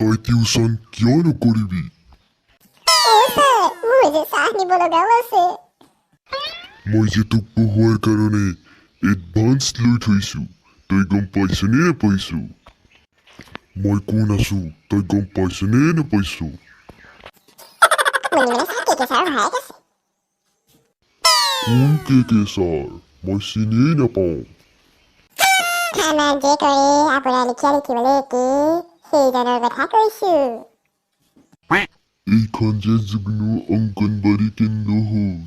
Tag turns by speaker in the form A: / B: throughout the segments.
A: তই টিউচন কিয় নকৰিবি?
B: অ' ছাৰ, মোৰ যে চাহ নিব লগাও আছে।
A: মই যে তোক পঢ়োৱাৰ কাৰণে এডভান্স লৈ থৈছো, তই গম পাইছনে নাপাইছো? মই কোন আছো, তই গম পাইছনে নাপাইছো?
B: আপুনি মানে ছাৰ কে কে ছাৰৰ ভায়েক আছে?
A: কোন কে কে ছাৰ? মই চিনিয়েই নাপাওঁ।
B: থানাত যে কৰে, আপোনাৰ লিখীয়া দেখিবলৈ একেই, সেইজনৰ কথা কৈছো।
A: এইখন যে যুগ্ম অংগনবাড়ী কেন্দ্ৰ হয়,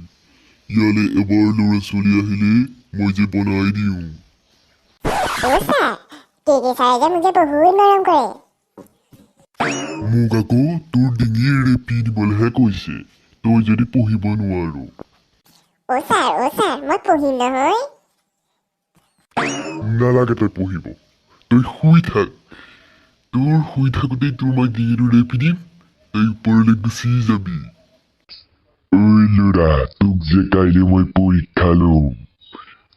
A: ইয়ালে এবাৰ ল'ৰা ছোৱালী আহিলে মই যে বনাই দিওঁ।
B: অ' ছাৰ, কে কে ছাৰে যে মোক যে বহুত মৰম কৰে।
A: মোক আকৌ তোৰ ডিঙি ৰেপি দিবলৈহে কৈছে, তই যদি পঢ়িব নোৱাৰো।
B: অ' ছাৰ, অ' ছাৰ, মই পঢ়িম নহয়।
A: নালাগে তই পঢ়িব, তই শুই থাক। তোৰ শুই থাকোঁতেই তোৰ মই ডিঙিটো ৰেপি দিম, তই ওপৰলৈ গুচি যাবি। ঐ ল'ৰা, তোক যে কাইলৈ মই পৰীক্ষা ল'ম,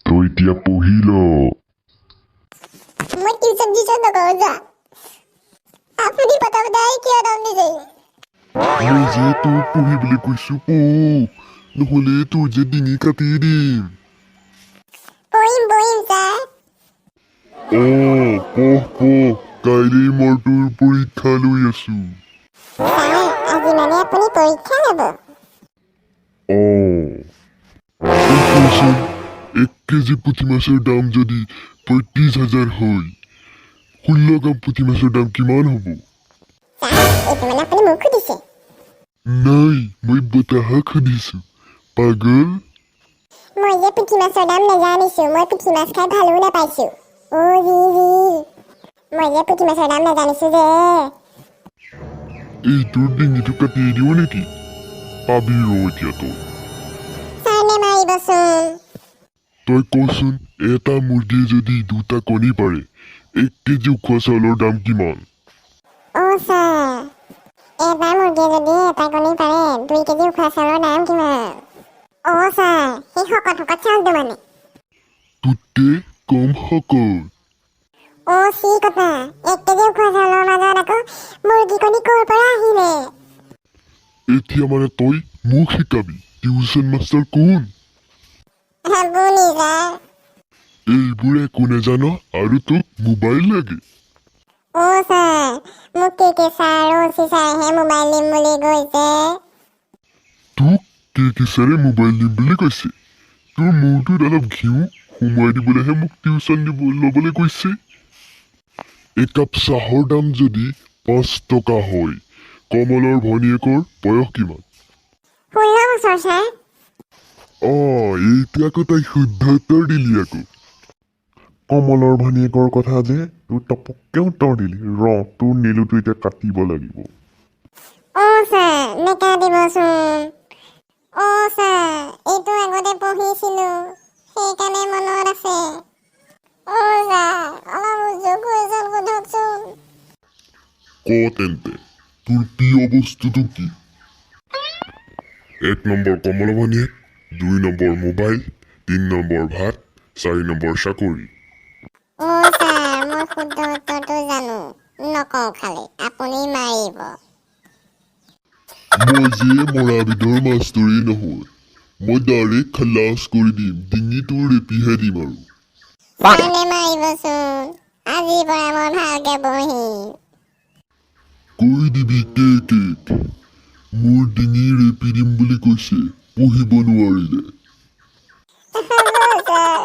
A: তই এতিয়া পঢ়ি ল।
B: মই টিউচন চিউচন নকৰোঁ যা। আপুনি প্ৰথমতে আহি কিয় দম দিছেহি?
A: মই যে তোক পঢ়িবলৈ কৈছো, পঢ়, নহ'লে তোৰ যে ডিঙি কাটি দিম।
B: পঢ়িম, পঢ়িম ছাৰ।
A: অ' পঢ় পঢ়, কাইলৈ মই তোৰ পৰীক্ষা লৈ আছো।
B: ছাৰ, আজি মানে আপুনি পৰীক্ষা ল'ব?
A: অ'। তই কচোন, 1 কেজি পুঠি মাছৰ দাম যদি 35,000 হয়, 16 গ্ৰাম পুঠি মাছৰ দাম কিমান হ'ব?
B: ছাৰ, এইটো মানে আপুনি মোক সুধিছে?
A: নাই, মই বতাহক সুধিছো, পাগল।
B: মই যে পুঠি মাছৰ দাম নাজানিছো, মই পুঠি মাছ খাই ভালো নাপাইছো। অ' জি জি, মই যে পুঠি মাছৰ দাম নাজানিছো যে।
A: এই তোৰ ডিঙিটো কাটি দিওঁ নেকি? পাবি ৰ এতিয়া তই।
B: ছাৰ, নেমাৰিবচোন।
A: তই কচোন, এটা মুৰ্গীয়ে যদি দুটা কণী পাৰে, 1 কেজি উখোৱা চাউলৰ দাম কিমান?
B: অ' ছাৰ, এটা মুৰ্গীয়ে যদি এটা কণী পাৰে, 2 কেজি উখোৱা চাউলৰ দাম কিমান? অ' ছাৰ, সেই শকত শকত চাউলটো মানে?
A: তোতকে কম শকত।
B: অ' চি কটা, 1 কেজি উখোৱা চাউলৰ মাজত আকৌ মুৰ্গী কণী ক'ৰ পৰা আহিলে?
A: এতিয়া মানে তই মোক শিকাবি টিউচন মাষ্টাৰ কোন?
B: আপুনি ছাৰ।
A: এইবোৰ একো নাজান আৰু তোক মোবাইল লাগে।
B: অ' ছাৰ, মোক কে কে ছাৰ, অ' চি ছাৰহে মোবাইল দিম বুলি কৈছে।
A: তোক কে কে ছাৰে মোবাইল দিম বুলি কৈছে? তোৰ মূৰটোত অলপ ঘিউ সুমুৱাই দিবলৈহে মোক টিউচন দিব ল'বলৈ কৈছে। একাপ চাহৰ দাম যদি 5 টকা হয়, কমলৰ ভনীয়েকৰ বয়স কিমান?
B: 16 বছৰ ছাৰ।
A: অ', এইটো আকৌ তই শুদ্ধ উত্তৰ দিলি আকৌ। কমলৰ ভনীয়েকৰ কথা যে তোৰ টপককে উত্তৰ দিলি। ৰ, তোৰ নেলুটো এতিয়া কাটিব লাগিব।
B: অ' ছাৰ, নেকাটিবচোন। অ' ছাৰ, এইটো আগতে পঢ়িছিলো, সেইকাৰণে মনত আছে। অ' ছাৰ, অলপ উজু কুৱেশ্যন সোধকচোন।
A: ক তেন্তে, তোৰ প্ৰিয় বস্তুটো কি? 1 নম্বৰ কমলা ভনীয়েক, 2 নম্বৰ মোবাইল, 3 নম্বৰ ভাত, 4 নম্বৰ চাকৰি।
B: অ' ছাৰ, মই শুদ্ধ উত্তৰটো জানো, নকওঁ খালি, আপুনি মাৰিব।
A: মই যে মৰাবিধৰ মাষ্টৰেই নহয়, মই ডাইৰেক্ট খালাচ কৰি দিম, ডিঙিটো ৰেপিহে দিম আৰু।
B: ছাৰ, নেমাৰিবচোন, আজিৰ পৰা মই ভালকে পঢ়িম।
A: কৈ দিবি কে কেক, মোৰ ডিঙি ৰেপি দিম বুলি কৈছে পঢ়িব নোৱাৰিলে।
B: হ'ব ছাৰ।